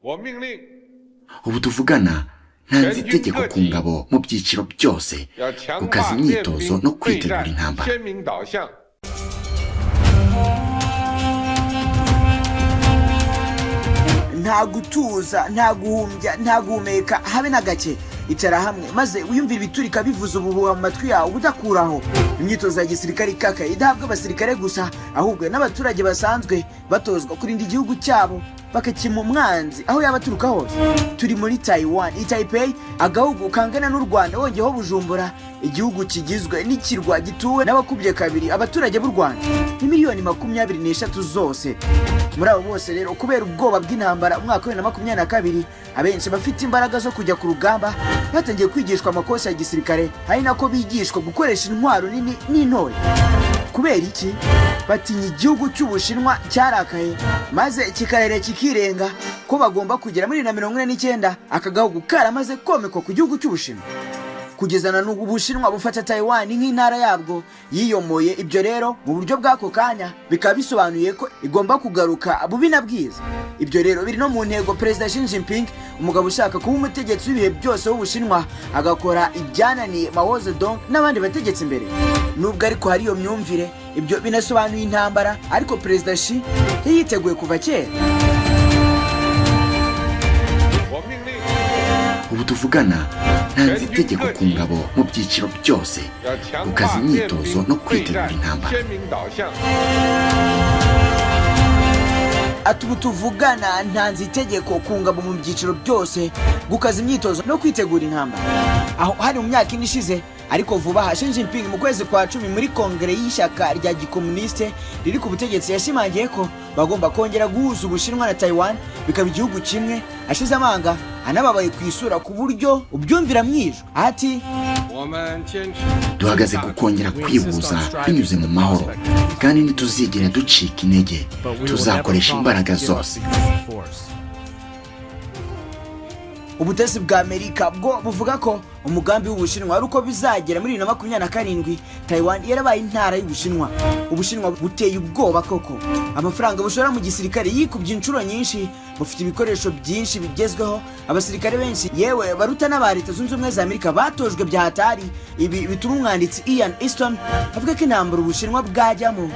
我命令 Ubu tuvugana ntanze itegeko ku ngabo mu byiciro byose 要强 gukaza 化练 imyitozo 兵 no 备 kwitegura 战 intambara. 鲜明导向。 Nta gutuza, nta guhumbya, nta guhumeka habe na gake. Icara hamwe maze wiyumvire ibiturika bivuza ubuhuha mu matwi yawe udakuraho. Imyitozo ya gisirikare ikaka idahabwa abasirikare gusa, ahubwo n'abaturage basanzwe batozwa kurinda igihugu cyabo, bakakima umwanzi aho yaba aturuka hose. Turi muri Taiwan, i Taipei, agahugu kangana n'u Rwanda wongeyeho Bujumbura, igihugu kigizwe n'ikirwa gituwe n'abakubye kabiri abaturage b'u Rwanda, ni miliyoni 23 zose. Muri abo bose rero, kubera ubwoba bw'intambara umwaka wa 2022, abenshi bafite imbaraga zo kujya ku rugamba batangiye kwigishwa amakosa ya gisirikare, ari nako bigishwa gukoresha intwaro nini n'intoya. Kubera iki? Batinya igihugu cy'Ubushinwa cyarakaye maze kikarere kikirenga ko bagomba kugera muri 2049 aka gahugu karamaze komekwa ku gihugu cy'Ubushinwa. Kugeza na n'ubu Ubushinwa bufata Taiwan nk'intara yabwo yiyomoye. Ibyo rero mu buryo bw'ako kanya bikaba bisobanuye ko igomba kugaruka bubi na bwiza. Ibyo rero biri no mu ntego Perezida Xi Jinping, umugabo ushaka kuba umutegetsi w'ibihe byose w'Ubushinwa, agakora ibyananiye Mao Zedong n'abandi bategetsi imbere. Nubwo ariko hari iyo myumvire, ibyo binasobanuye intambara, ariko Perezida Xi yari yiteguye kuva kera. 我命令 Ubu tuvugana ntanze itegeko ku ngabo mu byiciro byose 要强 gukaza 化练 imyitozo 兵 no 备 kwitegura 战 intambara. 鲜明导向。 Ati: "Ubu tuvugana ntanze itegeko ku ngabo mu byiciro byose gukaza imyitozo no kwitegura intambara." Aho hari mu myaka 4 ishize, ariko vuba aha Xi Jinping mu kwezi kwa 10 muri kongere y'ishyaka rya gikomuniste riri ku butegetsi yashimangiye ko bagomba kongera guhuza Ubushinwa na Taiwan bikaba igihugu kimwe, ashize amanga, anababaye ku isura ku buryo ubyumvira mu ijwi, ati: 我们坚持 Duhagaze ku kongera kwihuza binyuze mu mahoro, kandi ntituzigera ducika intege, tuzakoresha imbaraga zose. Ubutasi bwa Amerika bwo buvuga ko umugambi w'Ubushinwa ari uko bizagera muri 2027 Taiwan yarabaye intara y'Ubushinwa. Ubushinwa buteye ubwoba koko. Amafaranga bushora mu gisirikare yikubye inshuro nyinshi, bufite ibikoresho byinshi bigezweho, abasirikare benshi yewe baruta n'aba Leta Zunze Ubumwe za Amerika batojwe bya hatari. Ibi bituma umwanditsi Ian Easton avuga ko intambara Ubushinwa bwajyamo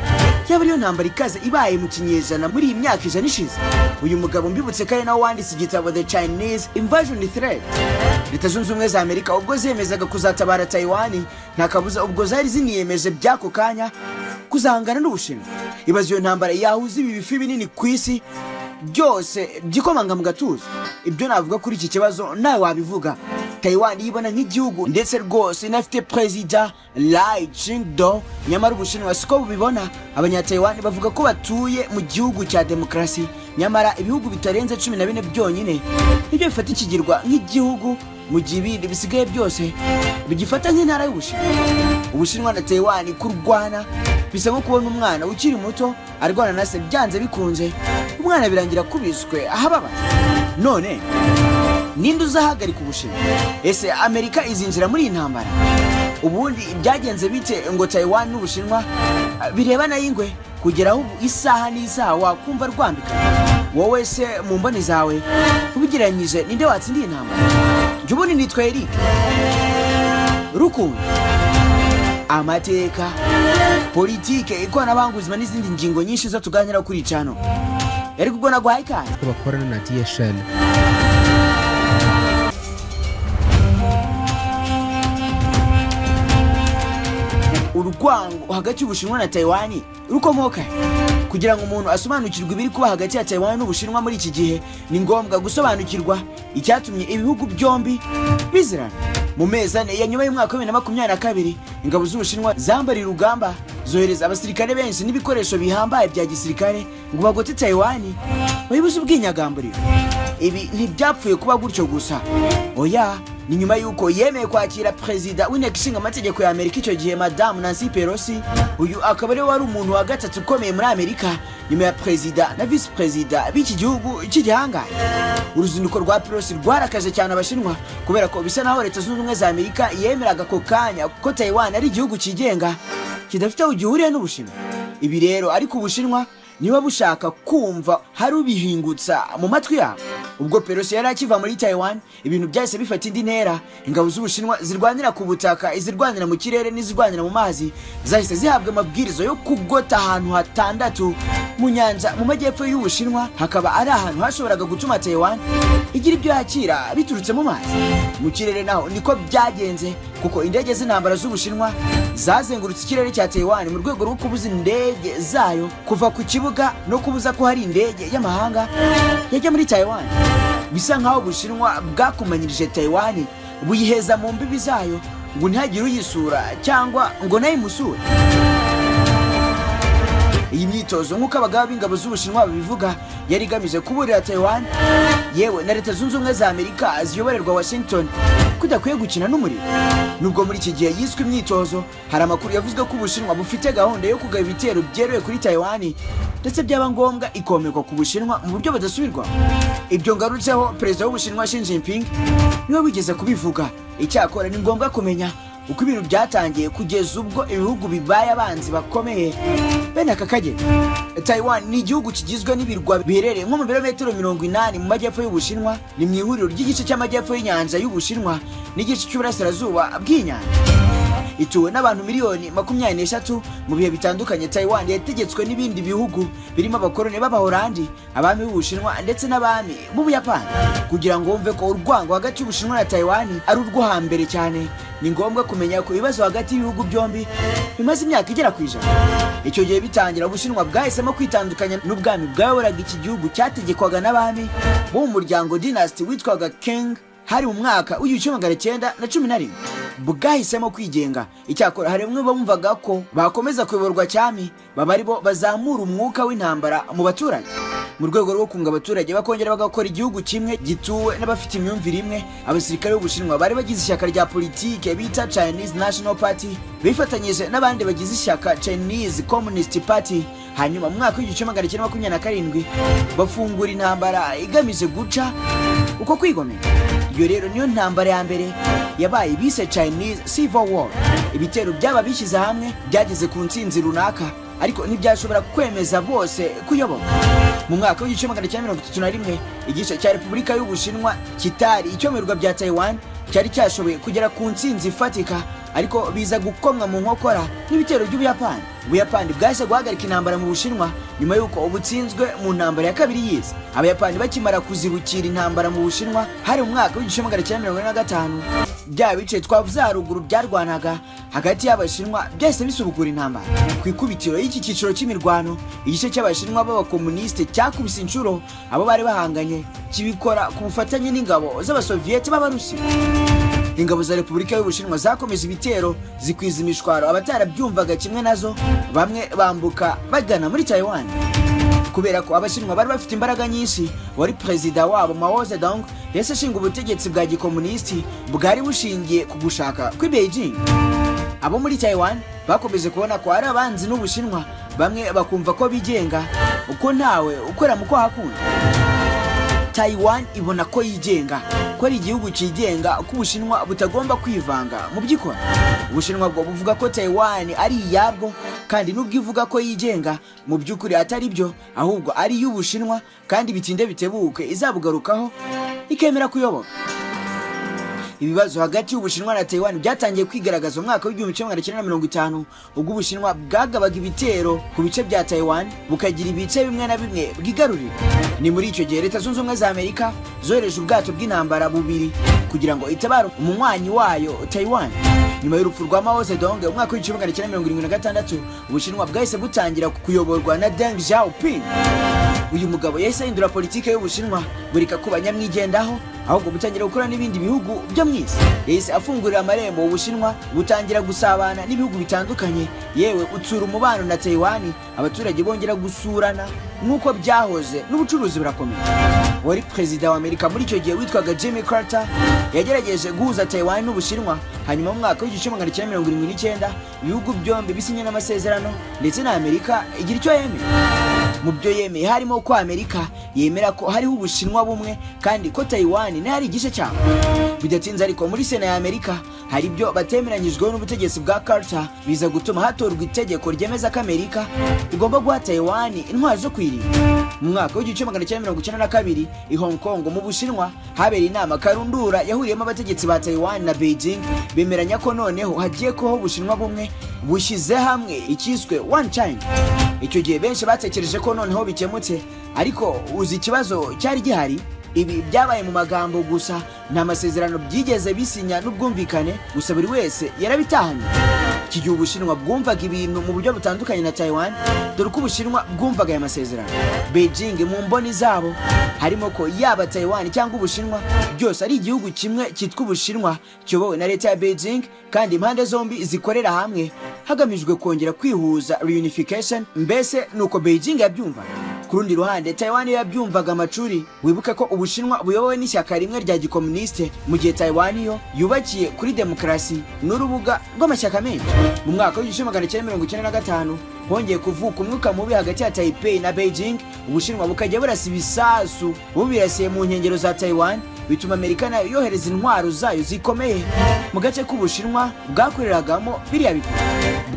yaba ariyo ntambara ikaze ibaye mu kinyejana muri iyi myaka 100 ishize. Uyu mugabo mbibutse ko ari nawe wanditse igitabo The Chinese Invasion Threat. Leta Zunze Ubumwe za Amerika ubwo zemezaga kuzatabara Taiwan, nta kabuza ubwo zari ziniyemeje by'ako kanya kuzahangana n'Ubushinwa. Ibaze iyo ntambara yahuza ibi bifi binini ku isi byose byikomanga mu gatuza. Ibyo navuga kuri iki kibazo nawe wabivuga. Taiwan yibona nk'igihugu, ndetse rwose inafite Perezida Lai Ching-do, nyamara Ubushinwa siko bubibona. Abanyataiwan bavuga ko batuye mu gihugu cya demokarasi, nyamara ibihugu bitarenze 14 byonyine nibyo bifata ikigirwa nk'igihugu, mu gihe ibindi bisigaye byose bigifata nk'intara y'Ubushinwa. Ubushinwa na Taiwan kurwana bisa nko kubona umwana ukiri muto arwana na se. Byanze bikunze umwana birangira akubiswe ahababaye. None ninde uzahagarika Ubushinwa? Ese Amerika izinjira muri iyi ntambara? Ubundi byagenze bite ngo Taiwan n'Ubushinwa birebana y'ingwe kugera aho ubu isaha n'isaha wakumva rwambika? Wowe se mu mboni zawe ubigereranyije, ninde watsindiye intambara? Njye ubundi nitwa Eric Rukundo. Amateka, politike, ikoranabuhanga, ubuzima n'izindi ngingo nyinshi zo tuganira kuri cano. Ariko ubwo naguhaye ikaze. Ko bakorana na DHL. Urwango hagati y'Ubushinwa na Taiwan rukomoka he? Kugira ngo umuntu asobanukirwe ibiri kuba hagati ya Taiwan n'Ubushinwa muri iki gihe, ni ngombwa gusobanukirwa icyatumye ibihugu byombi bizirana. Mu mezi 4 ya nyuma y'umwaka wa 2022, ingabo z'Ubushinwa zambariye urugamba, zohereza abasirikare benshi n'ibikoresho bihambaye bya gisirikare ngo bagote Taiwan, bayibuze ubwinyagamburiro. Ibi ntibyapfuye kuba gutyo gusa, oya. Ni nyuma y'uko yemeye kwakira Perezida w'Inteko Ishinga Amategeko ya Amerika icyo gihe, Madamu Nancy Pelosi. Uyu akaba ariwe wari umuntu wa gatatu ukomeye muri Amerika nyuma ya perezida na visi perezida b'iki gihugu cy'igihangange. Uruzinduko rwa Pelosi rwarakaje cyane Abashinwa, kubera ko bisa naho Leta Zunze Ubumwe za Amerika yemeraga ako kanya ko Taiwan ari igihugu cyigenga kidafite aho gihuriye n'Ubushinwa. Ibi rero ariko Ubushinwa niba bushaka kumva hari ubihingutsa mu matwi yabo. Ubwo Pelosi yari akiva muri Taiwan, ibintu byahise bifata indi ntera. Ingabo z'Ubushinwa zirwanira ku butaka, izirwanira mu kirere n'izirwanira mu mazi zahise zihabwa amabwiriza yo kugota ahantu hatandatu mu nyanja mu majyepfo y'Ubushinwa, hakaba ari ahantu hashoboraga gutuma Taiwan igira ibyo yakira biturutse mu mazi. Mu kirere naho niko byagenze, kuko indege z'intambara z'Ubushinwa zazengurutse ikirere cya Taiwan mu rwego rwo kubuza indege zayo kuva ku kibuga no kubuza ko hari indege y'amahanga yajya muri Taiwan. Bisa nk'aho Ubushinwa bwakumanyirije Taiwan, buyiheza mu mbibi zayo ngo ntihagire uyisura cyangwa ngo nayo imusure. Iyi myitozo, nk'uko abagaba b'ingabo z'Ubushinwa babivuga, yari igamije kuburira Taiwan yewe na Leta Zunze Ubumwe za Amerika ziyoborerwa Washington ko idakwiye gukina n'umuriro. Nubwo muri iki gihe yiswe imyitozo, hari amakuru yavuzwe ko Ubushinwa bufite gahunda yo kugaba ibitero byeruye kuri Taiwan, ndetse byaba ngombwa ikomekwa ku Bushinwa mu buryo budasubirwaho. Ibyo ngarutseho, perezida w'Ubushinwa Xi Jinping niwe wigeze kubivuga. Icyakora ni ngombwa kumenya uko ibintu byatangiye kugeza ubwo ibihugu bibaye abanzi bakomeye bene aka kageni. Taiwan ni igihugu kigizwe n'ibirwa biherereye nko mu birometero 80 mu majyepfo y'Ubushinwa. Ni mu ihuriro ry'igice cy'amajyepfo y'inyanja y'Ubushinwa n'igice cy'uburasirazuba bw'inyanja. Ituwe n'abantu miliyoni 23. Mu bihe bitandukanye, Taiwan yategetswe n'ibindi bihugu birimo abakoloni b'Abahorandi, abami b'Ubushinwa ndetse n'abami b'Ubuyapani. Kugira ngo wumve ko urwango hagati y'Ubushinwa na Taiwan ari urwo hambere cyane, ni ngombwa kumenya ko ibibazo hagati y'ibihugu byombi bimaze imyaka igera ku 100. Icyo gihe bitangira, Ubushinwa bwahisemo kwitandukanya n'ubwami bwayoboraga iki gihugu cyategekwaga n'abami bo mu muryango dynasty witwaga Qing. Hari mu mwaka w'1911 bwahisemo kwigenga. Icyakora hari bamwe bumvaga ko bakomeza kuyoborwa cyami, baba ari bo bazamura umwuka w'intambara mu baturage. Mu rwego rwo kunga abaturage bakongera bagakora igihugu kimwe gituwe n'abafite imyumvire imwe, abasirikare b'Ubushinwa bari bagize ishyaka rya politike bita Chinese National Party bifatanyije n'abandi bagize ishyaka Chinese Communist Party, hanyuma mu mwaka w'1927 bafungura intambara igamije guca uko kwigomeka. Iyo rero niyo ntambara ya mbere yabaye bise Chinese Civil War. Ibitero byaba bishyize hamwe byageze ku ntsinzi runaka, ariko ntibyashobora kwemeza bose kuyoboka. Mu mwaka w'1931, igice cya Repubulika y'Ubushinwa kitari icyo mu birwa bya Taiwan cyari cyashoboye kugera ku ntsinzi ifatika, ariko biza gukomwa mu nkokora n'ibitero by'Ubuyapani. Ubuyapani bwahise guhagarika intambara mu Bushinwa nyuma y'uko butsinzwe mu ntambara ya kabiri y'isi. Abayapani bakimara kuzibukira intambara mu Bushinwa, hari mu mwaka w'1945, bya bice twavuze haruguru byarwanaga hagati y'Abashinwa byahise bisubukura intambara. Ku ikubitiro y'iki cyiciro cy'imirwano, igice cy'Abashinwa b'abakomunisite cyakubise inshuro abo bari bahanganye, kibikora ku bufatanye n'ingabo z'Abasoviyete b'Abarusi. Ingabo za Repubulika y'Ubushinwa zakomeje ibitero, zikwiza imishwaro abatarabyumvaga kimwe nazo, bamwe bambuka bagana muri Taiwan. Kubera ko Abashinwa bari bafite imbaraga nyinshi, wari perezida wabo Mao Zedong yahise ashinga ubutegetsi bwa gikomunisiti bwari bushingiye ku gushaka kw'i Beijing. Abo muri Taiwan bakomeje kubona ko ari abanzi n'Ubushinwa, bamwe bakumva ko bigenga, uko ntawe ukora mu kwaha kundi. Taiwan ibona ko yigenga, ko ari igihugu cyigenga, ko Ubushinwa butagomba kwivanga mu byikora. Ubushinwa bwo buvuga ko Taiwan ari iyabwo, kandi nubwo ivuga ko yigenga, mu by'ukuri atari byo, ahubwo ari iy'Ubushinwa, kandi bitinde bitebuke izabugarukaho ikemera kuyoboka. Ibibazo hagati y'Ubushinwa na Taiwan byatangiye kwigaragaza mu mwaka w'1950, ubwo Ubushinwa bwagabaga ibitero ku bice bya Taiwan, bukagira ibice bimwe na bimwe bwigarurira. Ni muri icyo gihe Leta Zunze Ubumwe za Amerika zohereje ubwato bw'intambara bubiri kugira ngo itabare umunywanyi wayo Taiwan. Nyuma y'urupfu rwa Mao Zedong mu mwaka w'1976, Ubushinwa bwahise butangira kuyoborwa na Deng Xiaoping. Uyu mugabo yahise ahindura politike y'Ubushinwa, bureka kuba nyamwigendaho, ahubwo butangira gukora n'ibindi bihugu byo mu isi. Yahise afungurira amarembo Ubushinwa, butangira gusabana n'ibihugu bitandukanye, yewe utsura umubano na Taiwan. Abaturage bongera gusurana nk'uko byahoze, n'ubucuruzi burakomeye. Wari perezida wa Amerika muri icyo gihe witwaga Jimmy Carter yagerageje guhuza Taiwan n'Ubushinwa, hanyuma mu mwaka w'1979 ibihugu byombi bisinye n'amasezerano, ndetse na Amerika igira icyo yemeye. Mu byo yemeye harimo ko Amerika yemera ko hariho Ubushinwa bumwe, kandi ko Taiwan nayo ari igice cyabo. Bidatinze ariko, muri Sena ya Amerika hari ibyo batemeranyijweho n'ubutegetsi bwa Carter, biza gutuma hatorwa itegeko ryemeza ko Amerika igomba guha Taiwan intwaro zo kwirinda. Mu mwaka w'1992, i Hong Kong mu Bushinwa, habereye inama karundura yahuriyemo abategetsi ba Taiwan na Beijing, bemeranya ko noneho hagiye kubaho Ubushinwa bumwe bushyize hamwe, ikiswe One China. Icyo gihe benshi batekereje ko noneho bikemutse, ariko uzi ikibazo cyari gihari? Ibi byabaye mu magambo gusa, nta masezerano byigeze bisinya n'ubwumvikane, gusa buri wese yarabitahanye. Iki gihe Ubushinwa bwumvaga ibintu mu buryo butandukanye na Taiwan. Dore uko Ubushinwa bwumvaga aya masezerano. Beijing mu mboni zabo harimo ko yaba Taiwan cyangwa Ubushinwa byose ari igihugu kimwe cyitwa Ubushinwa, kiyobowe na leta ya Beijing, kandi impande zombi zikorera hamwe hagamijwe kongera kwihuza, reunification. Mbese nuko Beijing yabyumvaga. Ku rundi ruhande, Taiwan yo yabyumvaga amacuri. Wibuke ko Ubushinwa buyobowe n'ishyaka rimwe rya gikomunisite, mu gihe Taiwan yo yubakiye kuri demokarasi n'urubuga rw'amashyaka menshi. Mu mwaka w'1995 hongeye kuvuka umwuka mubi hagati ya Taipei na Beijing, Ubushinwa bukajya burasa ibisasu bubirasiye mu nkengero za Taiwan, bituma Amerika nayo yohereza intwaro zayo zikomeye mu gace k'Ubushinwa bwakoreragamo biriya bikorwa.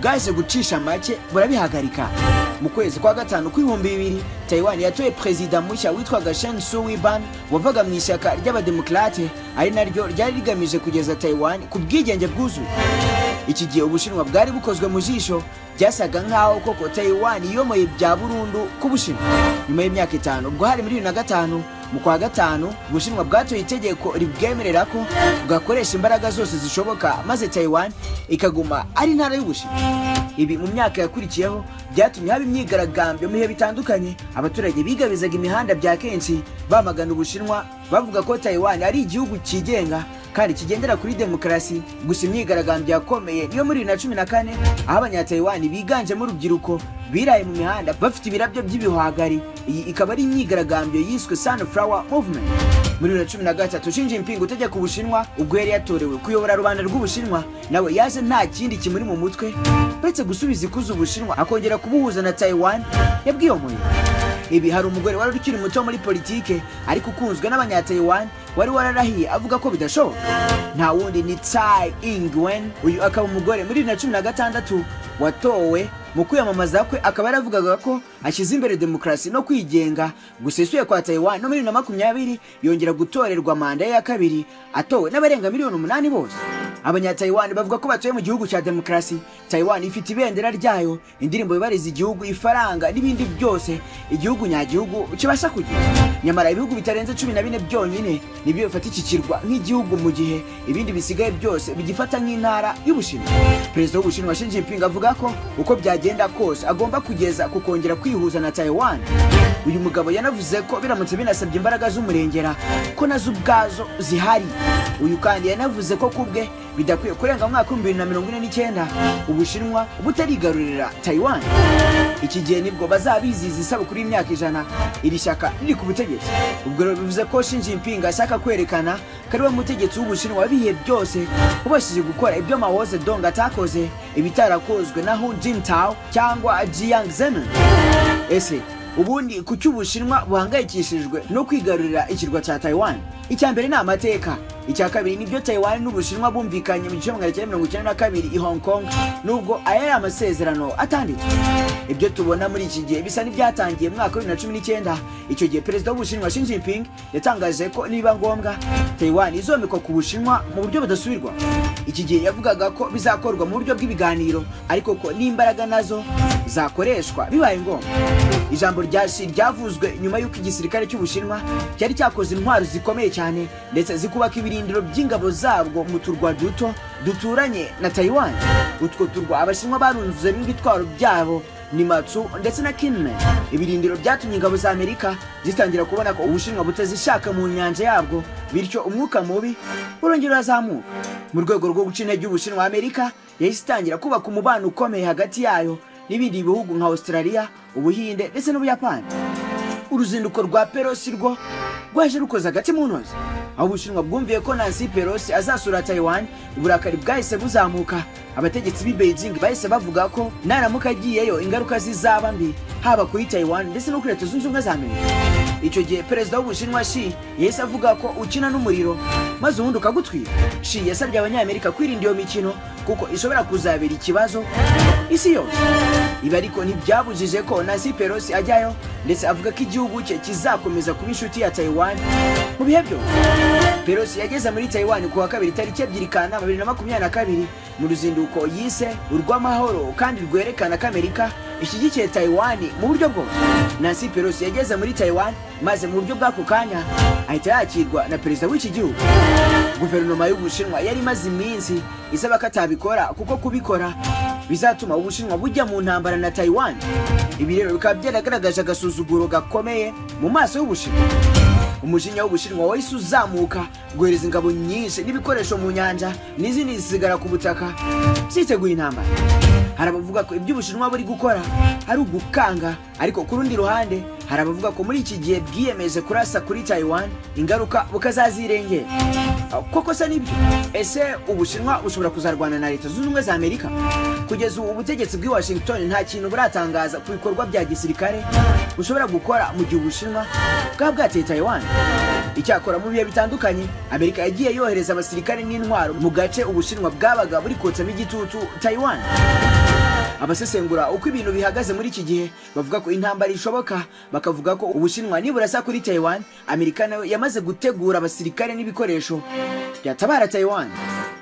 Bwaje gucisha make burabihagarika. Mu kwezi kwa gatanu kw'2000, Taiwan yatoye perezida mushya witwaga Chen Shui-bian, wavaga mu ishyaka ry'Abademokarate, ari naryo ryari rigamije kugeza Taiwan ku bwigenge bwuzuye. Iki gihe Ubushinwa bwari bukozwe mu jisho, byasaga nk'aho koko Taiwan yiyomoye bya burundu ku Bushinwa. Nyuma y'imyaka 5, ubwo hari muri 2005 mu kwa gatanu, Ubushinwa bwatoye itegeko ribwemerera ko bwakoresha imbaraga zose zishoboka maze Taiwan ikaguma ari intara y'Ubushinwa. Ibi mu myaka yakurikiyeho byatumye haba imyigaragambyo mu bihe bitandukanye. Abaturage bigabizaga imihanda bya kenshi bamagana Ubushinwa, bavuga ko Taiwan ari igihugu cyigenga kandi kigendera kuri demokarasi. Gusa imyigaragambyo yakomeye niyo muri 2014, aho Abanyataiwan biganjemo urubyiruko biraye mu mihanda bafite ibirabyo by'ibihwagari. Iyi ikaba ari imyigaragambyo yiswe Sunflower Movement. Muri 2013, Xi Jinping utegeka Ubushinwa, ubwo yari yatorewe kuyobora rubanda rw'Ubushinwa, nawe yaje nta kindi kimuri mu mutwe uretse gusubiza ikuzo Ubushinwa, akongera kubuhuza na Taiwan yabwiyomoye. Ibi hari umugore wari ukiri muto muri politike ariko ukunzwe n'Abanyataiwan wari wararahiye avuga ko bidashoboka. Nta wundi ni Tsai Ing-wen. Uyu akaba umugore muri 2016 watowe. Mu kwiyamamaza kwe akaba yaravugaga ko ashyize imbere demokarasi no kwigenga gusesuye kwa Taiwan. No muri 2020 yongera gutorerwa manda ye ya kabiri, atowe n'abarenga miliyoni 8 bose. Abanyataiwan bavuga ko batuye mu gihugu cya demokarasi. Taiwan ifite ibendera ryayo, indirimbo yubahiriza igihugu, ifaranga n'ibindi byose igihugu nyagihugu kibasha kugira. Nyamara ibihugu bitarenze 14 byonyine nibyo bifata iki kirwa nk'igihugu, mu gihe ibindi bisigaye byose bigifata nk'intara y'Ubushinwa. Perezida w'Ubushinwa Xi Jinping avuga ko uko byagenda kose agomba kugeza ku kongera kwihuza na Taiwan. Uyu mugabo yanavuze ko biramutse binasabye imbaraga z'umurengera, ko nazo ubwazo zihari. Uyu kandi yanavuze ko kubwe bidakwiye kurenga mu mwaka w'2049 Ubushinwa butarigarurira Taiwan. Iki gihe nibwo bazaba bizihiza isabukuru y'imyaka 100 iri shyaka riri ku butegetsi. Ubwo rero bivuze ko Xi Jinping ashaka kwerekana ko ari we mutegetsi w'Ubushinwa wabihe byose ubashije gukora ibyo Mao Zedong atakoze, ibitarakozwe na Hu Jintao cyangwa Jiang Zemin. Ese ubundi kuki Ubushinwa buhangayikishijwe no kwigarurira ikirwa cya Taiwan? Icya mbere ni amateka. Icya kabiri nibyo Taiwan n'Ubushinwa bumvikanye mu 1992 i Hong Kong, nubwo aya ari amasezerano atanditswe. Ibyo tubona muri iki gihe bisa n'ibyatangiye mu mwaka wa 2019. Icyo gihe perezida w'Ubushinwa Xi Jinping yatangaje ko niba ngombwa Taiwan izomekwa ku Bushinwa mu buryo budasubirwa. Iki gihe yavugaga ko bizakorwa mu buryo bw'ibiganiro, ariko ko n'imbaraga nazo zakoreshwa bibaye ngombwa. Ijambo rya Xi ryavuzwe nyuma y'uko igisirikare cy'Ubushinwa cyari cyakoze intwaro zikomeye cyane, ndetse zikubaka ibirindiro by'ingabo zabwo mu turwa duto duturanye na Taiwan. Utwo turwa Abashinwa barunzemo ibitwaro byabo ni Matsu ndetse na Kinmen. Ibirindiro byatumye ingabo za Amerika zitangira kubona ko Ubushinwa butazishaka mu nyanja yabwo, bityo umwuka mubi urongera urazamuka. Mu rwego rwo guca intege Ubushinwa, Amerika yahise itangira kubaka umubano ukomeye hagati yayo n'ibindi bihugu nka Australia, Ubuhinde ndetse n'Ubuyapani. Uruzinduko rwa Pelosi rwo rwaje rukoze agati mu ntozi. Aho Ubushinwa bwumviye ko Nancy Pelosi azasura Taiwan, uburakari bwahise buzamuka. Abategetsi b'i Beijing bahise bavuga ko naramuka agiyeyo ingaruka zizaba mbi, haba kuri Taiwan ndetse no kuri Leta Zunze Ubumwe za Amerika. Icyo gihe perezida w'Ubushinwa Xi yahise avuga ko ukina n'umuriro maze ubundi ukagutwika. Xi yasabye Abanyamerika kwirinda iyo mikino kuko ishobora kuzabera ikibazo isi yose. Ibi ariko ntibyabujije ko Nancy Pelosi ajyayo, ndetse avuga ko igihugu cye kizakomeza kuba inshuti ya Taiwan mu bihe byose. Pelosi yageze muri Taiwan ku wa kabiri, tariki 2 Kanama 2022, mu ruzinduko yise urw'amahoro kandi rwerekana ko Amerika ishyigikiye Taiwan mu buryo bwose. Nancy Pelosi yageze muri Taiwan maze mu buryo bw'ako kanya ahita yakirwa na perezida w'iki gihugu. Guverinoma y'Ubushinwa yari imaze iminsi isaba ko atabikora, kuko kubikora bizatuma Ubushinwa bujya mu ntambara na Taiwan. Ibi rero bikaba byaragaragaje agasuzuguro gakomeye mu maso y'Ubushinwa. Umujinya w'Ubushinwa wahise uzamuka, guhereza ingabo nyinshi n'ibikoresho mu nyanja n'izindi zisigara ku butaka ziteguye intambara. Hari abavuga ko ibyo Ubushinwa buri gukora ari ugukanga, ariko ku rundi ruhande hari abavuga ko muri iki gihe bwiyemeje kurasa kuri Taiwan, ingaruka bukazazirengera. Koko se nibyo? Ese Ubushinwa bushobora kuzarwana na Leta Zunze Ubumwe za Amerika? Kugeza ubu ubutegetsi bw'i Washington nta kintu buratangaza ku bikorwa bya gisirikare bushobora gukora mu gihe Ubushinwa bwaba bwateye Taiwan. Icyakora mu bihe bitandukanye Amerika yagiye yohereza abasirikare n'intwaro mu gace Ubushinwa bwabaga buri kotsamo igitutu Taiwan. Abasesengura uko ibintu bihagaze muri iki gihe bavuga ko intambara ishoboka, bakavuga ko Ubushinwa niburasa kuri Taiwan, Amerika nayo yamaze gutegura abasirikare n'ibikoresho byatabara Taiwan.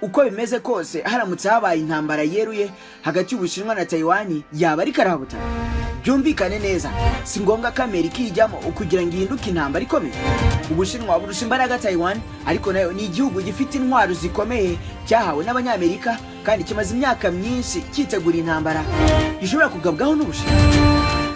Uko bimeze kose, haramutse habaye intambara yeruye hagati y'Ubushinwa na Taiwan, yaba ari karahabutaka. Byumvikane neza, si ngombwa ko Amerika ijyamo kugira ngo ihinduke intambara ikomeye. Ubushinwa burusha imbaraga Taiwan, ariko nayo ni igihugu gifite intwaro zikomeye cyahawe n'Abanyamerika, kandi kimaze imyaka myinshi cyitegura intambara gishobora kugabwaho n'Ubushinwa.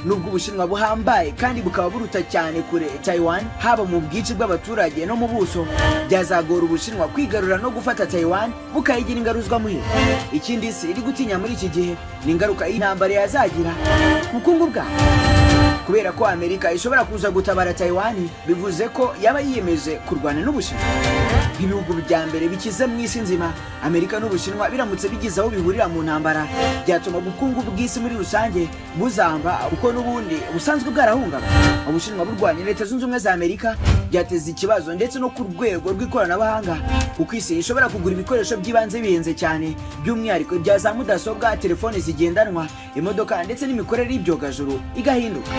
Nubwo Ubushinwa buhambaye kandi bukaba buruta cyane kure Taiwan, haba mu bwinshi bw'abaturage no mu buso, byazagora Ubushinwa kwigarura no gufata Taiwan bukayigira ingaruzwamuheto. Ikindi isi iri gutinya muri iki gihe ni ingaruka y'intambara yazagira ku bukungu bwayo. Kubera ko Amerika ishobora kuza gutabara Taiwan, bivuze ko yaba yiyemeje kurwana n'Ubushinwa nk'ibihugu bya mbere bikize mu isi nzima. Amerika n'Ubushinwa biramutse bigize aho bihurira mu ntambara, byatuma ubukungu bw'isi muri rusange buzamba, kuko n'ubundi busanzwe bwarahungabana. Ubushinwa burwanya Leta Zunze Ubumwe za Amerika byateza ikibazo ndetse no ku rwego rw'ikoranabuhanga, kuko isi ishobora kugura ibikoresho by'ibanze bihenze cyane, by'umwihariko ibya za mudasobwa, telefoni zigendanwa, imodoka, ndetse n'imikorere y'ibyogajuru igahinduka.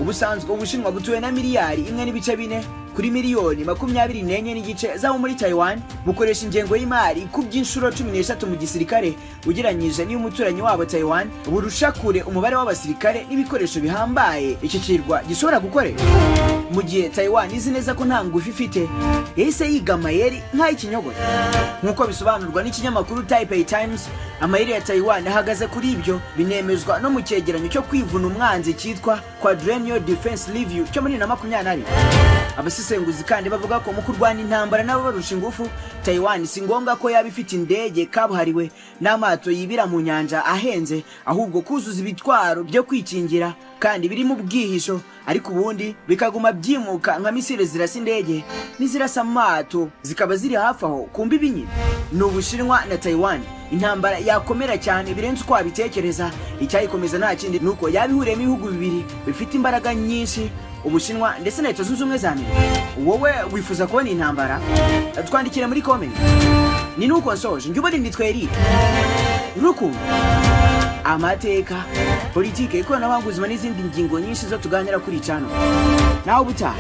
Ubusanzwe Ubushinwa butuwe na miliyari 1.4 kuri miliyoni 24.5 z'abo muri Taiwan. Bukoresha ingengo y'imari ikubye inshuro 13 mu gisirikare ugereranyije n'iy'umuturanyi wabo Taiwan. Burusha kure umubare w'abasirikare n'ibikoresho bihambaye iki kirwa gishobora gukoresha. Mu gihe Taiwan izi neza ko nta ngufu ifite, yahise yiga amayeri nk'ay'ikinyogote. Nk'uko bisobanurwa n'ikinyamakuru Taipei Times, amayeri ya Taiwan ahagaze kuri ibyo, binemezwa no mu cyegeranyo cyo kwivuna umwanzi cyitwa Quadrennial Defense Review cyo muri 2021. Abasesenguzi kandi bavuga ko mu kurwana intambara n'ababarusha ingufu, Taiwan si ngombwa ko yaba ifite indege kabuhariwe n'amato yibira mu nyanja ahenze, ahubwo kuzuza ibitwaro byo kwikingira kandi biri mu bwihisho, ariko ubundi bikaguma byimuka, nka misile zirasa indege n'izirasa amato, zikaba ziri hafi aho ku mbibi nyine. Ni Ubushinwa na Taiwan, intambara yakomera cyane birenze uko wabitekereza. Icyayikomeza nta kindi, ni uko yaba ihuriyemo ibihugu bibiri bifite imbaraga nyinshi, Ubushinwa ndetse na Leta Zunze Ubumwe za Amerika. Wowe wifuza kubona intambara? Twandikire muri comment. Ni nuko nsoje. Njye ubona nitwa Eric Rukundo. Amateka, politike, ikoranabuhanga, ubuzima n'izindi ngingo nyinshi zo tuganira kuri channel. Nawe ubutaha.